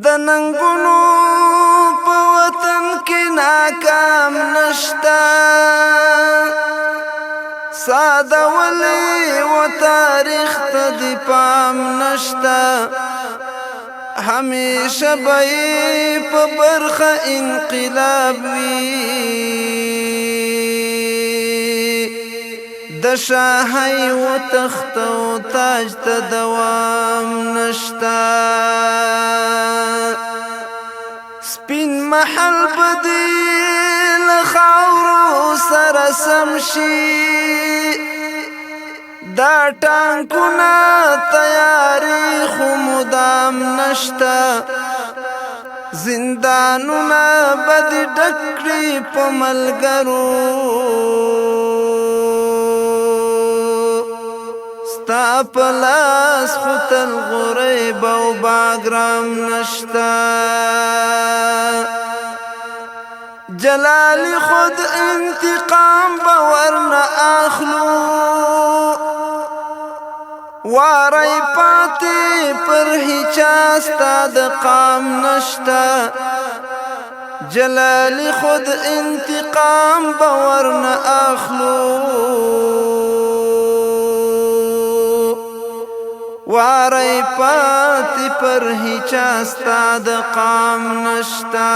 د ننګونو په وطن کې ناکام نشتا، ساده ولې و تاریخ ته دی پام نشتا. همیشه به په برخه انقلاب وي، د شاهي و تخت او تاج ته دوام نشتا. سپین محل بدیل خاورو سره سم شي، دا ټانکونه تیاری خو مدام نشتا. زندانونه بد ډکړي په ملګرو، ستا په لاس خو تل غریب او باګرام نشتا. جلال خود انتقام باور نه اخلو، واری پاتې پر هیچا ستا د قام نشتا. جلال خود انتقام باور نه اخلو، واری پاتې پر هیچا ستا د قام نشتا.